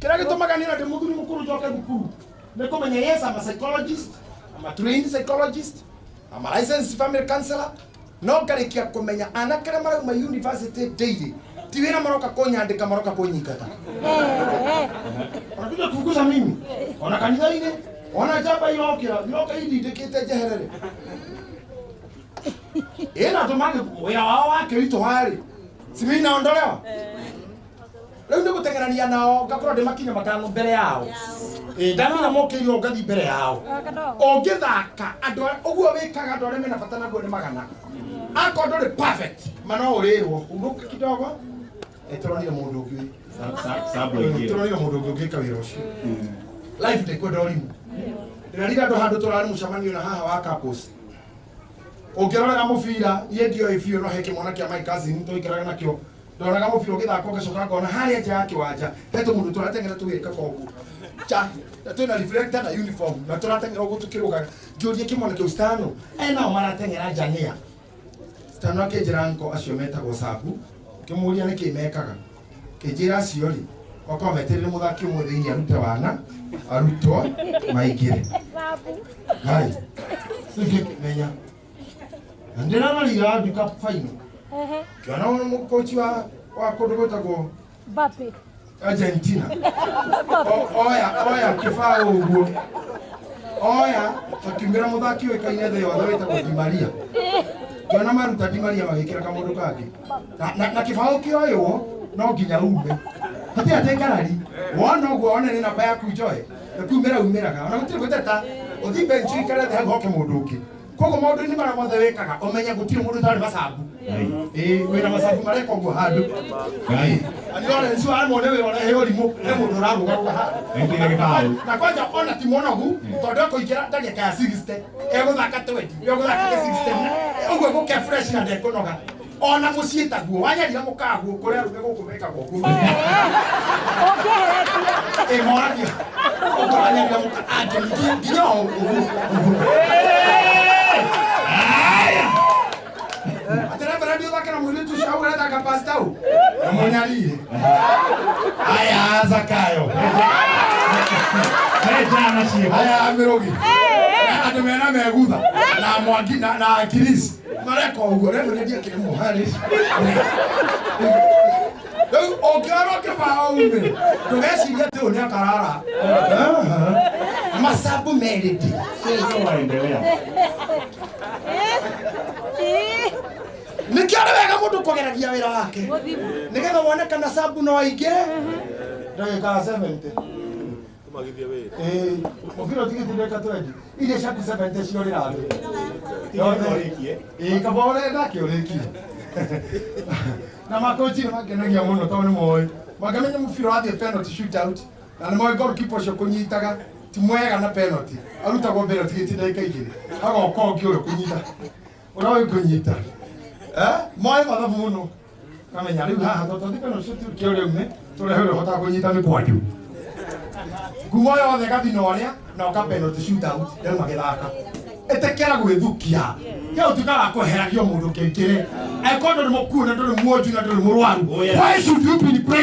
Kĩrĩa gĩtũmaga niĩ na ndĩ mũthuri mũkũrũ njoke thukuru nĩ kũmenya, yes, I'm a psychologist, I'm a trained psychologist, I'm a licensed family counselor, no ngarĩkia kũmenya anake arĩa marauma university daily ti wĩra maroka kũnyandĩka, maroka kũnyingata. Wanakuja kufukuza mimi ona kanitha-inĩ, ona njamba irokĩra iroka indindĩkĩte njeherere ĩna tũmage wĩra wao wa kĩritũha-rĩ, si mimi naondolewa. Rĩu nĩ gũteng'erania nao, ngakorwo ndĩ makinya 5 mbere yao. Ĩ ndamenya mokĩirio ngathi mbere yao. Ũngĩthaka andũ ũguo wĩkaga, andũ arĩa mena bata naguo nĩ magana. Akorwo ndũrĩ perfect, ma no ũrĩrwo hurũka kidogo. Ĩ tũronire mũndũ ũngĩ. Sabu aingĩra. Tũronire mũndũ ũngĩ ũngĩka wĩra ũcio. Life ndĩkwenda ũrimũ. Ndĩrarira andũ handũ tũrarĩ mũcemanio na haha wa couples. Ũngĩrorera mũbira, niĩ ndioĩ biũ, no he kĩmwana kĩa my cousin tũikaraga nakĩo, ndoraga mũbira ũgĩthakwo, ngacoka ngona harĩa nja ya kĩwanja he tũmũndũ tũrateng'era tũgĩka koguo nja na twĩna reflector na uniform na tũrateng'era ũguo tũkĩrũgaga. Ngĩũria kĩmwana kĩu, "Stano, aya nao marateng'era nja nĩa?" Stano akĩnjĩra nko acio metagwo sabu. Ngĩmũria nĩkĩ mekaga, kĩnjĩra acio rĩ makorwo metereire mũthaki ũmwe thĩinĩ arute wana arutwo maingĩre. Ngai ngĩmenya na ndĩrarorire nduka final, ngĩona mũkochi wa kũndũ gwĩtagwo Mbappe. Argentina. Oya oya kĩbaũ ũguo, oya akiumĩra mũthaki ũĩkaine thĩ yothe wĩtagwo Di Maria. Ngĩona maruta Di Maria magĩkĩra kamũndũ kangĩ na kĩbaũ kĩoywo no nginya ume, hatirĩ atĩ ngarari. Wona ũguo one nĩ namba yaku njoe na kumĩra umĩraga, ona gũtirĩ gũteta, ũthi bench ũikare thĩ hau hoke mũndũ ũngĩ. Koguo maũndũ-inĩ marĩa mothe wĩkaga, ũmenye gũtirĩ mũndũ ũtarĩ macabu. Ĩĩ, wĩna macabu mareka ũguo handũ. Ngai. Ani Lawrence wa nĩ wĩra ũrehe ũrimũ, he mũndũ ũrarũgarũga handũ. Aingĩre gĩbaũ. Na kwanja ona ti mũnogu, tondũ ekũingĩra ndagĩka ya 60, egũthaka 20, egũthaka 60 ũguo egũke fresh na ndekũnoga. Ona mũciĩ taguo wanyarira mũkaguo kũrĩa arũme gũkũ mekagwo ũguo. Ũngĩeheretie. Ĩ moragia ũguo wanyarira mũka angĩ nginya o ũguo ũguo. Atĩ reverend ũthake na mũirĩtu ũcio hau ũrethaka pastor ũ na mũnyarire aya Zakayo. He njana ciĩho. Aya mĩrũgi andũ mena megutha na mwangi na kirisi mareka ũguo, reverend akĩrĩ mũharĩ. Rĩu ũngĩorwo kĩbaũ umĩre, ndũgecirie atĩ ũyũ nĩ akarara macabu merĩndĩ. Sasa waendelea. Nĩkĩo nĩ wega mũndũ kũgeragia wĩra wake nĩgetha wone kana sabu no aingĩre ndagĩka ya 70. Ĩĩ, mũbira ũtigĩte ndagĩka 20, iria ciaku 70 ciorĩra thĩ. Ũrĩkie. Ĩĩ, kaba ũrenda kĩũrĩkie. Na makochi nĩ mangenagia mũno tondũ nĩ moĩ mangĩmenya mũbira wathiĩ penalty shootout, na nĩ moĩ goalkeeper ũcio kũnyitaga ti mwega na penalty, arutagwo mbere ũtigĩtie ndagĩka 2, agoka ũngĩ ũrĩa kũnyita, ũrĩa ũĩ kũnyita. Eh, moĩ mathabu mũno, kamenya rĩu haha tondũ twathi penalty shootout kĩũrĩa ume tũrehe ũrĩa ũhotaga kũnyita mĩkwanju ngumo yothe gathina ũrĩa na ũka penalty shootout rĩu magĩthaka. Ĩtĩkĩra gwĩthukia kĩu, tuĩka wa kweheragio mũndũ kĩngĩre angĩkorwo ndũrĩ mũkuũ na ndũrĩ muonju na ndũrĩ mũrwaru. Oh, yes. Why should you be depressed?